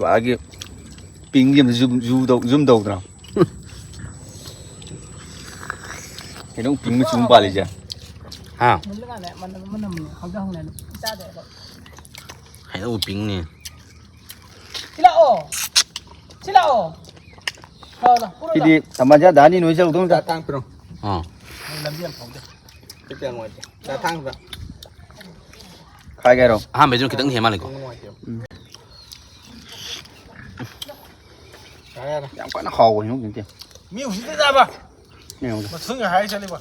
ꯋꯥꯒꯤ ꯄꯤꯡꯒꯤ ꯑꯃ ꯖꯨꯝ, ꯖꯨ ꯇꯧ-, ꯖꯨꯝ ꯇꯧꯗ꯭ꯔꯣ? ꯀꯩꯅꯣ ꯄꯤꯡ ꯃꯆꯨ ꯑꯃ ꯄꯥꯜꯂꯤꯁꯦ? ꯍꯥ? ꯃꯨꯜꯂꯀꯥꯟꯗ ꯃꯅꯝ, ꯃꯅꯝ ꯍꯧꯗ ꯍꯧꯅ ꯆꯥꯗꯦꯕ꯫ ꯍꯩꯅꯧ ꯄꯤꯡꯅꯦ꯫ ꯁꯤ ꯂꯥꯛꯑꯣ꯫ ꯁꯤ ꯂꯥꯛꯑꯣ꯫ ꯂꯥꯛꯑꯣ, ꯂꯥꯛꯑꯣ, ꯄꯨꯔꯣ ꯁꯤꯗꯤ ꯂꯥꯛꯑꯣ꯫ ꯇꯃꯥꯖꯥ ꯗꯥꯅꯤ ꯅꯣꯏ ꯆꯧꯗꯧ ꯆꯥ ꯊꯥꯡ ꯄꯤꯔꯣ꯫ ꯑꯥ꯫ ꯃꯣꯏ ꯂꯝꯕꯤ ꯌꯥꯝ ꯐꯥꯎꯗꯦ꯫ ꯆꯠꯄ ꯌꯥꯝ ꯅꯨꯡꯉꯥꯏꯇꯦ꯫ ꯆꯥ ꯊꯥꯡ ꯄꯤꯔꯣ꯫ ꯈꯥꯏꯒꯦ ꯍꯥꯏꯔꯣ? ꯑꯍꯥꯟꯕꯩꯗꯨꯅ ꯈꯤꯇꯪ ꯍꯦꯟ ꯃꯥꯜꯂꯦꯀꯣ꯫ ꯅꯨꯡꯉꯥꯏꯇꯦ꯫ ꯎꯝ꯫ ꯌꯥꯔꯦ, ꯌꯥꯔꯦ꯫ ꯌꯥꯝ ꯀꯟꯅ ꯍꯥꯎꯕ ꯍꯩꯅꯧꯗꯤ ꯅꯠꯇꯦ꯫ ꯃꯤ ꯎꯁꯤꯠꯇꯦ ꯆꯥꯕ꯫ ꯌꯦꯡꯉꯨꯗ꯫ ꯃꯊꯨꯟꯒ ꯍꯥꯏ ꯆꯠꯂꯤꯕ꯫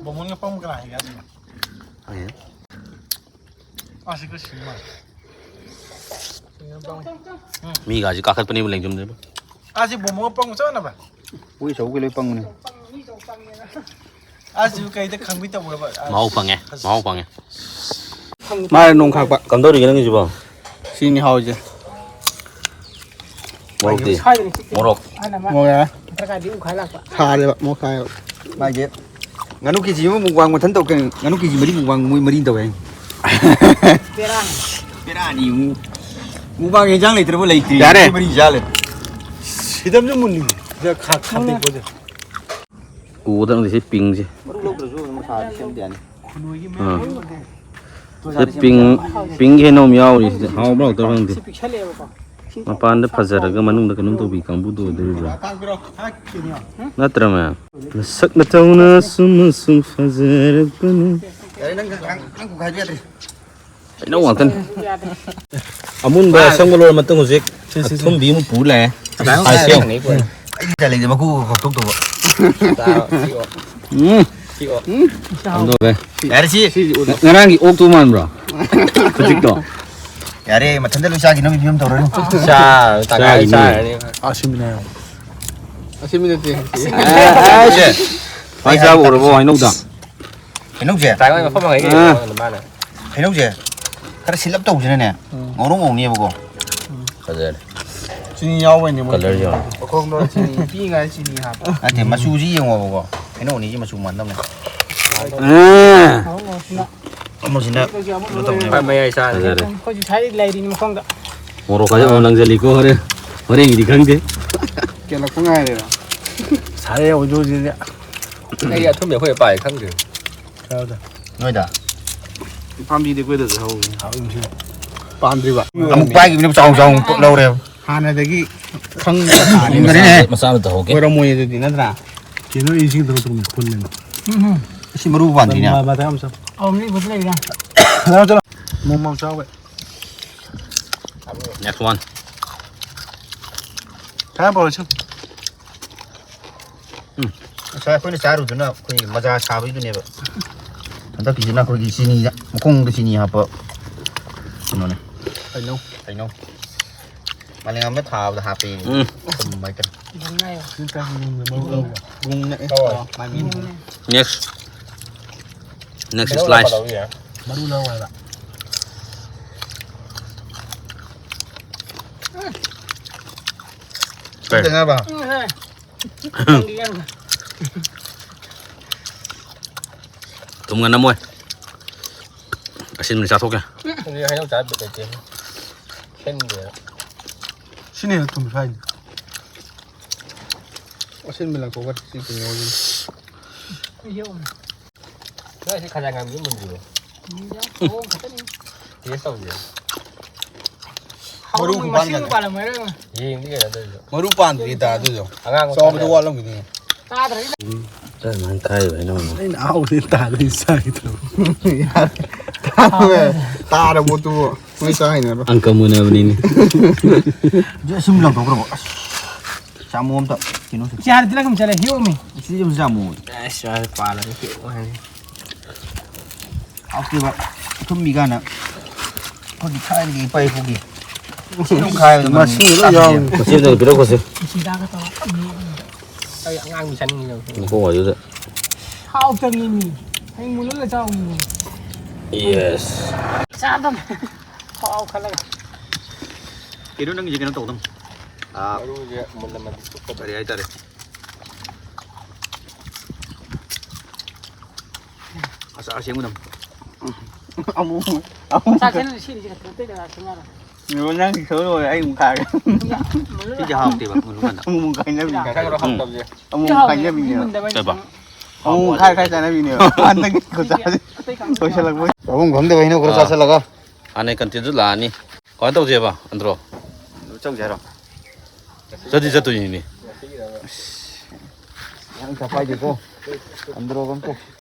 ꯕꯣꯃꯣꯟꯒ ꯄꯪꯕ ꯀꯅꯥ ꯍꯦꯟꯒꯦ ꯍꯥꯏꯕꯅꯣ? ꯍꯣꯏꯅꯦ꯫ ꯑꯁꯤ ꯈꯔ ꯁꯤꯡ ꯃꯥꯜꯂꯦ꯫ ꯃꯤꯒꯥꯁꯤ ꯀꯥꯈꯠꯄꯅꯦꯕ ꯂꯦꯡꯖꯨꯝꯗ꯫ ꯑꯁꯤ ꯕꯣꯃꯣꯟꯒ ꯄꯪꯕ ꯆꯞ ꯃꯥꯟꯅꯕ꯫ ꯍꯨꯏ ꯆꯧꯒ ꯂꯣꯏ ꯄꯪꯕꯅꯦ꯫ ꯑꯁꯤꯕꯨ ꯀꯩꯗ ꯈꯪꯕꯤ ꯇꯧꯕ꯭ꯔꯕ? ꯃꯍꯥꯎ ꯐꯪꯉꯦ, ꯃꯍꯥꯎ ꯐꯪꯉꯦ꯫ ꯃꯥꯅ ꯅꯣꯡ ꯈꯥꯛꯄ꯫ ꯀꯝꯗꯧꯔꯤꯒꯦ ꯅꯪꯒꯤꯁꯤꯕꯣ? ꯁꯤꯅꯤ ꯍꯥꯎꯔꯤꯁꯦ꯫ ꯃꯣꯔꯣꯛꯇꯤ? ꯁ꯭ꯋꯥꯏꯗꯅꯤ ꯁꯤ꯫ ꯃꯣꯔꯣꯛ꯫ ꯃꯣꯔꯣꯛ ꯌꯥꯔꯦ꯫ ꯗꯔꯀꯥꯔꯗꯤ ꯎ ꯈꯥꯏ ꯂꯥꯛꯄ꯫ ꯁꯥꯔꯦꯕ, ꯃꯣꯔꯣꯛ ꯁꯥꯔꯦꯕ꯫ ꯃꯥꯒꯤ ꯉꯥꯅꯨ ꯀꯦꯖꯤ ꯑꯃ ꯃꯨꯛꯕꯥꯡ ꯃꯊꯟ ꯇꯧ ꯀꯩꯅꯣ? ꯉꯥꯅꯨ ꯀꯦꯖꯤ ꯃꯔꯤ ꯃꯨꯛꯕꯥꯡ ꯃꯣꯏ ꯃꯔꯤ ꯇꯧꯋꯦ ꯍꯥꯏꯅꯤ꯫ ꯕꯦꯔꯥꯅꯤ꯫ ꯕꯦꯔꯥꯅꯤ ꯑꯃꯨꯛ꯫ ꯃꯨꯛꯕꯥꯡ ꯌꯦꯟꯖꯥꯡ ꯂꯩꯇ꯭ꯔꯕ ꯂꯩꯇ꯭ꯔꯤ꯫ ꯌꯥꯔꯦ꯫ ꯃꯔꯤ ꯆꯥ ꯂꯩ꯫ ꯁꯤꯗꯝꯁꯨ ꯃꯨꯟꯅꯤꯡꯉꯤ꯫ ꯁꯤꯗ ꯈꯥ-, ꯈꯥꯇꯦꯛꯄꯁꯦ꯫ ꯎꯗꯪꯗꯤ ꯁꯤ ꯄꯤꯡꯁꯦ꯫ ꯃꯔꯨ ꯂꯧꯗ꯭ꯔꯁꯨ ꯑꯗꯨꯝ ꯃꯁꯥꯗꯤ ꯁꯦꯝꯕ ꯌꯥꯅꯤ꯫ ꯑꯥ꯫ ꯁꯤꯗ ꯄꯤꯡ, ꯄꯤꯡꯒꯤ ꯍꯩꯅꯧ ꯑꯃ ꯌꯥꯎꯔꯤ ꯁꯤꯗ꯫ ꯍꯥꯎꯕ꯭ꯔꯥ ꯍꯥꯎꯇꯕ꯭ꯔꯥ ꯈꯪꯗꯦ꯫ ꯃꯄꯥꯟꯗ ꯐꯖꯔꯒ ꯃꯅꯨꯡꯗ ꯀꯩꯅꯣꯝ ꯇꯧꯕꯤ ꯀꯥꯡꯕꯨꯗꯨ ꯑꯣꯏꯗꯣꯔꯤꯕ꯭ꯔꯥ? ꯅꯠꯇ꯭ꯔ ꯃꯌꯥꯝ? ꯅꯁꯛ ꯅꯇꯧꯅ ꯑꯁꯨꯝ ꯑꯁꯨꯝ ꯐꯖꯔꯛꯄꯅꯤ꯫ ꯌꯥꯔꯦ, ꯅꯪ, ꯅꯪ, ꯅꯪ ꯈꯨꯈꯥꯏꯗꯣ ꯌꯥꯗ꯭ꯔꯦ꯫ ꯍꯩꯅꯧ ꯉꯥꯛꯇꯅꯤ꯫ ꯑꯃꯨꯟꯕ ꯑꯁꯪꯕ ꯂꯣꯏꯔ ꯃꯇꯨꯡ ꯍꯧꯖꯤꯛ ꯑꯊꯨꯝꯕꯤ ꯑꯃꯨꯛ ꯄꯨ ꯂꯥꯛꯑꯦ꯫ ꯑꯗꯥꯏꯃꯨꯛ ꯍꯥꯏꯁꯦ ꯉꯥꯏꯔꯦ꯫ ꯌꯦꯡꯉꯨ꯫ ꯑꯩꯗꯤ ꯎꯄꯥꯏ ꯂꯩꯇꯦ, ꯃꯀꯨ ꯈꯣꯛꯇꯣꯛꯇꯧꯕ꯫ ꯆꯥꯔꯣ, ꯁꯤ ꯑꯣ꯫ ꯎꯝ꯫ ꯁꯤ ꯑꯣ꯫ ꯎꯝ꯫ ꯌꯥꯔꯦ, ꯁꯤ ꯁꯤ ꯎ-, ꯉ-, ꯉꯔꯥꯡꯒꯤ ꯑꯣꯛꯇꯨ ꯃꯥꯟꯕ꯭ꯔꯣ? ꯈꯖꯤꯛꯇꯣ꯫ ꯌꯥꯔꯦ, ꯃꯊꯟꯇ ꯂꯣꯏ ꯆꯥꯈꯤꯅꯕꯒꯤ ꯐꯤꯕꯝ ꯇꯧꯔꯅꯨ꯫ ꯆꯥ-, ꯇꯪꯈꯥꯏ ꯆꯥꯈꯤꯅꯤ꯫ ꯆꯥꯔꯅꯤ꯫ ꯑꯁꯤꯟꯕꯅꯦ ꯍꯥꯏꯕ꯫ ꯑꯁꯤꯟꯕ ꯅꯠꯇꯦ꯫ ꯑꯦ, ꯑꯦ, ꯁꯦ꯫ ꯃꯥꯏ ꯆꯥꯕ ꯎꯔꯕꯣ ꯍꯩꯅꯧꯗ? ꯍꯩꯅꯧꯁꯦ? ꯇꯥꯏꯋꯥꯟ ꯃꯐꯝ ꯍꯪꯉꯛꯏ ꯑꯥ꯫ ꯀꯩꯅꯣ, ꯃꯥꯅ꯫ ꯍꯩꯅꯧꯁꯦ ꯈꯔ ꯁꯤꯜꯂꯞ ꯇꯧꯁꯤꯅꯅꯦ, ꯎꯝ꯫ ꯉꯧꯔꯣꯛ ꯉꯧꯅꯦꯕꯀꯣ꯫ ꯐꯖꯔꯦ꯫ ꯆꯤꯅꯤ ꯌꯥꯎꯕꯩꯅꯦ ꯃꯣꯏ꯫ ꯀꯂꯔ ꯌꯥꯎꯔꯦ꯫ ꯃꯈꯣꯡꯗꯣ ꯆꯤꯅꯤ, ꯄꯤꯛꯏꯉꯥꯏ ꯆꯤꯅꯤ ꯍꯥꯞꯄ꯫ ꯅꯠꯇꯦ, ꯃꯆꯨꯁꯤ ꯌꯦꯡꯉꯣꯕꯀꯣ꯫ ꯍꯩꯅꯧ ꯑꯅꯤꯁꯤ ꯃꯆꯨ ꯃꯥꯟꯅꯗꯕꯅꯦ꯫ ꯑꯥ꯫ ꯉꯧꯔꯣꯛ ꯉꯧꯁꯤꯅ꯫ ꯑꯃꯁꯤꯅ ꯀꯩꯅꯣ ꯇꯧꯅꯦꯕ꯫ ꯈ꯭ꯋꯥꯏ ꯃꯌꯥꯏ ꯆꯥꯔꯦ꯫ ꯐꯖꯔꯦ꯫ ꯑꯩꯈꯣꯏꯁꯨ ꯁꯥꯏ ꯂꯩꯔꯤꯅꯤ ꯃꯈꯣꯡꯗ꯫ ꯃꯣꯔꯣꯛ ꯀꯥꯁꯦ ꯑꯃꯨꯛ ꯂꯪꯁꯤꯜꯂꯤꯀꯣ ꯍꯣꯔꯦꯟ꯫ ꯍꯣꯔꯦꯟꯒꯤꯗꯤ ꯈꯪꯗꯦ꯫ ꯀꯦꯜꯂꯛꯄ ꯉꯥꯏꯔꯦꯕ꯫ ꯁꯥꯔꯦ ꯑꯣꯏꯗꯣꯏꯁꯤꯗꯤ꯫ ꯑꯩ ꯑꯊꯨꯝꯕꯤ ꯑꯩꯈꯣꯏ ꯄꯥꯏ ꯈꯪꯗ꯭ꯔꯦ꯫ ꯅꯣꯏꯗ? ꯄꯥꯝꯕꯤꯗꯤ ꯑꯩꯈꯣꯏꯗꯁꯨ ꯍꯧꯋꯤ꯫ ꯄꯥꯟꯗ꯭ꯔꯤꯕ? ꯑꯃꯨꯛ ꯄꯥꯏꯈꯤꯕꯅꯦ, ꯆꯥꯎ ꯆꯥꯎ ꯂꯧꯔꯦꯕ꯫ ꯍꯥꯟꯅꯗꯒꯤ ꯈꯪꯕ ꯊꯥꯅꯤ꯫ ꯃꯆꯥ ꯑꯃ ꯇꯧꯍꯧꯒꯦ꯫ ꯑꯣꯏꯔꯝꯃꯣꯏ ꯑꯗꯨꯗꯤ, ꯅꯠꯇ꯭ꯔꯥ? ꯀꯩꯅꯣ, ꯏꯁꯤꯡ ꯇꯧꯔ ꯇꯧꯔ ꯈꯨꯜꯂꯦꯅ꯫ ꯎꯝ꯫ ꯑꯁꯤ ꯃꯔꯨ ꯄꯥꯟꯗꯤꯅꯦ꯫ ꯃ-, ꯃ-, ꯃꯊꯛ ꯑꯃ ꯆꯪ-, ꯑꯧ, ꯃꯤ ꯏꯕꯗ ꯂꯩꯔꯦ꯫ ꯆꯠꯂꯣ, ꯆꯠꯂꯣ꯫ ꯃꯣꯃꯣ ꯆꯥꯎꯋꯦ꯫ Next one. ꯈꯔ ꯄꯧꯔꯁꯤ꯫ ꯎꯝ꯫ ꯉꯁꯥꯏ ꯑꯩꯈꯣꯏꯅ ꯆꯥꯔꯨꯗꯨꯅ ꯑꯩꯈꯣꯏ ꯃꯖꯥ ꯁꯥꯕꯒꯤꯗꯨꯅꯦꯕ꯫ ꯍꯟꯗꯛꯀꯤꯁꯤꯅ ꯑꯩꯈꯣꯏꯒꯤ ꯆꯤꯅꯤꯗ, ꯃꯈꯣꯡꯗ ꯆꯤꯅꯤ ꯍꯥꯞꯄ ꯀꯩꯅꯣꯅꯦ꯫ ꯀꯩꯅꯣ? ꯀꯩꯅꯣ? ꯃꯥꯂꯦꯝꯉꯥꯟꯕ ꯊꯥꯕꯗ ꯍꯥꯞꯄꯦ꯫ ꯎꯝ꯫ ꯊꯨꯝ ꯍꯥꯏꯇꯥꯔꯦ꯫ ꯕꯨꯡ ꯅꯛꯑꯦ꯫ ꯕꯨꯡ ꯅꯛꯑꯦ꯫ ꯑꯣ, ꯃꯥꯏ ꯃꯤꯡ꯫ Next. Next slice. ꯃꯔꯨ ꯂꯧ ꯍꯥꯏꯕ꯫ ꯀꯩ? ꯈꯤꯇꯪ ꯍꯥꯏꯕ? ꯎꯝ, ꯍꯦ꯫ ꯊꯨꯝꯒ ꯅꯝꯃꯣꯏ꯫ ꯑꯁꯤꯟꯕ ꯆꯥꯊꯣꯛꯀꯦ꯫ ꯑꯗꯨꯗꯤ ꯍꯩꯅꯧ ꯆꯥꯕ ꯕꯤꯠ ꯂꯩꯇꯦ꯫ ꯁꯤꯟꯗꯦ꯫ ꯁꯤꯅ ꯍꯦꯟꯅ ꯊꯨꯝ ꯁ꯭ꯋꯥꯏꯗ꯫ ꯑꯁꯤꯟꯕ ꯂꯪꯊꯣꯛꯈ꯭ꯔꯦ ꯁꯤ ꯀꯩꯅꯣꯁꯤꯅ꯫ ꯅꯣꯏ ꯁꯤ ꯈꯖꯥꯏ ꯉꯥꯟꯕꯤ ꯃꯨꯟꯗ꯭ꯔꯤꯕꯣ? ꯃꯨꯟꯗ꯭ꯔꯤꯗ, ꯃꯑꯣꯡ ꯈꯛꯇꯅꯤ꯫ Taste ꯇꯧꯁꯦ꯫ ꯃꯔꯨ ꯍꯥꯎꯔꯝꯃꯣꯏ, ꯈꯨꯄꯥꯟ ꯃꯁꯤꯡ ꯀꯌꯥꯅꯣ? ꯄꯥꯜꯂꯝꯃꯣꯏꯗ꯫ ꯌꯦꯡꯗꯤ ꯀꯩꯅꯣ ꯇꯧꯔꯤꯗꯣ꯫ ꯃꯔꯨ ꯄꯥꯟꯗ꯭ꯔꯤ ꯇꯥ ꯑꯗꯨꯗꯣ꯫ ꯑꯉꯥꯡꯕ ꯆꯥꯎꯕꯗꯣ ꯈꯔ ꯋꯥꯠꯂꯝꯒꯤꯅꯤ꯫ ꯆꯥꯗ꯭ꯔꯗꯤ꯫ ꯎꯝ, ꯆꯞ ꯃꯥꯟꯅ ꯈꯥꯏꯕ ꯍꯥꯏꯅ ꯑꯃꯨꯛ꯫ ꯑꯩꯅ ꯑꯍꯥꯎꯕꯗꯤ ꯇꯥꯗ꯭ꯔꯤ ꯆꯥꯒꯦ ꯇꯧꯕ꯫ ꯌꯥꯔꯦ꯫ ꯇꯥꯔꯕꯣ? ꯇꯥꯔꯕꯣ ꯑꯗꯨꯕꯣ? ꯃꯣꯏ ꯆꯥ ꯍꯩꯅꯔꯣꯏ꯫ ꯑꯪꯀ ꯃꯨꯟꯅꯕꯅꯤꯅꯦ꯫ ꯑꯗꯨ ꯑꯁꯨꯝ ꯂꯪꯊꯣꯛꯈ꯭ꯔꯕꯣ? ꯑꯁ, ꯆꯥꯃꯣ ꯑꯝꯇ ꯀꯩꯅꯣ ꯁꯤ꯫ ꯆꯥꯔꯗꯤ ꯂꯪ ꯆꯠꯂꯦ, ꯍꯦꯛꯑꯣꯃꯤ꯫ ꯁꯤ ꯑꯗꯨꯝ ꯆꯥꯃꯣ꯫ ꯑꯁ, ꯁ꯭ꯋꯥꯏꯗ ꯄꯥꯜꯂꯒ ꯍꯦꯛꯑꯣ ꯍꯥꯏ꯫ ꯍꯥꯎꯇꯦꯕ꯫ ꯑꯊꯨꯝꯕꯤ ꯀꯥꯏꯅ꯫ ꯑꯩꯈꯣꯏꯒꯤ ꯊꯥꯏꯅꯒꯤ ꯏꯄꯥ ꯏꯄꯨꯒꯤ ꯁꯤꯡ ꯈꯥꯏꯕꯗ ꯃꯁꯤꯡꯗꯣ ꯂꯣꯏ ꯌꯥꯎꯔꯤ꯫ ꯃꯆꯦꯗ ꯄꯤꯔꯛꯈꯣꯁꯦ꯫ ꯁꯤꯗꯥꯒ ꯇꯧꯔꯒ ꯃꯦꯠꯂꯤ꯫ ꯑꯩ ꯑꯉꯥꯡꯒꯤ ꯆꯥꯅꯤꯡꯉꯤꯗꯣ꯫ ꯃꯈꯣꯡ ꯑꯗꯨꯗ꯫ ꯍꯥꯎꯇꯕꯅꯤꯃꯤ꯫ ꯍꯌꯦꯡ ꯃꯨꯜꯍꯜꯂ ꯆꯥꯎꯅꯤ꯫ ꯌꯦꯁ꯫ ꯆꯥꯗꯝ꯫ ꯍꯥꯎ ꯈꯜꯂꯒ꯫ ꯀꯩꯅꯣ ꯅꯪꯒꯤꯁꯦ ꯀꯩꯅꯣ ꯇꯧꯗꯝ꯫ ꯑꯥ, ꯃꯔꯨꯁꯦ ꯃꯨꯜꯂꯝꯃꯗꯤ ꯆꯨꯞꯄ ꯀꯔꯤ ꯍꯥꯏꯇꯥꯔꯦ꯫ ꯑꯆꯥꯔ ꯁꯦꯝꯒꯗꯝ꯫ ꯑꯃꯨꯛ, ꯑꯃꯨꯛ꯫ ꯆꯥꯛꯁꯦ ꯅꯪ ꯁꯤꯅꯤ ꯁꯤ ꯈꯛꯇ ꯑꯇꯩ ꯀꯅꯥ ꯁꯦꯝ ꯌꯥꯔꯣꯏ꯫ ꯅꯪ ꯁꯣꯏ ꯂꯣꯏꯔꯦ, ꯑꯩ ꯑꯃꯨꯛ ꯈꯥꯏꯔꯒꯦ꯫ ꯁꯤꯁꯦ ꯍꯥꯎꯇꯦꯕ, ꯃꯨꯟꯕ ꯀꯥꯟꯗ꯫ ꯑꯃꯨꯛ ꯑꯃꯨꯛ ꯈꯥꯏꯅꯕꯤ ꯀꯥꯏ꯫ ꯎꯝ꯫ ꯁꯤ ꯍꯥꯎꯇꯦ, ꯃꯤ ꯃꯨꯟꯗꯕ ꯍꯥꯏꯁꯦ꯫ ꯀꯩꯕ? ꯑꯃꯨꯛ ꯈꯥꯏ ꯈꯥꯏ ꯆꯥꯅꯕꯤꯅꯦꯕ꯫ ꯍꯟꯗꯛꯀꯤ ꯈꯨꯆꯥꯁꯦ ꯁꯤꯗꯤ ꯑꯇꯩ ꯀꯥꯡꯕꯨ ꯂꯣꯏꯁꯤꯜꯂꯛꯄ꯫ ꯆꯥꯕ ꯉꯝꯗꯕ ꯍꯩꯅꯧ ꯈꯔ ꯑꯥ꯫ ꯆꯥꯁꯤꯜꯂꯒ꯫ ꯍꯥꯟꯅꯩ ꯀꯟꯇꯦꯟꯁꯨ ꯂꯥꯛꯑꯅꯤ꯫ ꯀꯃꯥꯏꯅ ꯇꯧꯁꯦꯕ, ꯑꯟꯗ꯭ꯔꯣ? ꯆꯧꯁꯦ ꯍꯥꯏꯔꯣ? ꯆꯠꯇꯤ ꯆꯠꯇꯣꯏꯅꯤꯅꯦ꯫ ꯌꯥꯝ ꯆꯥꯄꯥꯏꯗꯦꯀꯣ꯫ ꯑꯟꯗ꯭ꯔꯣꯒ ꯑꯝꯇ꯫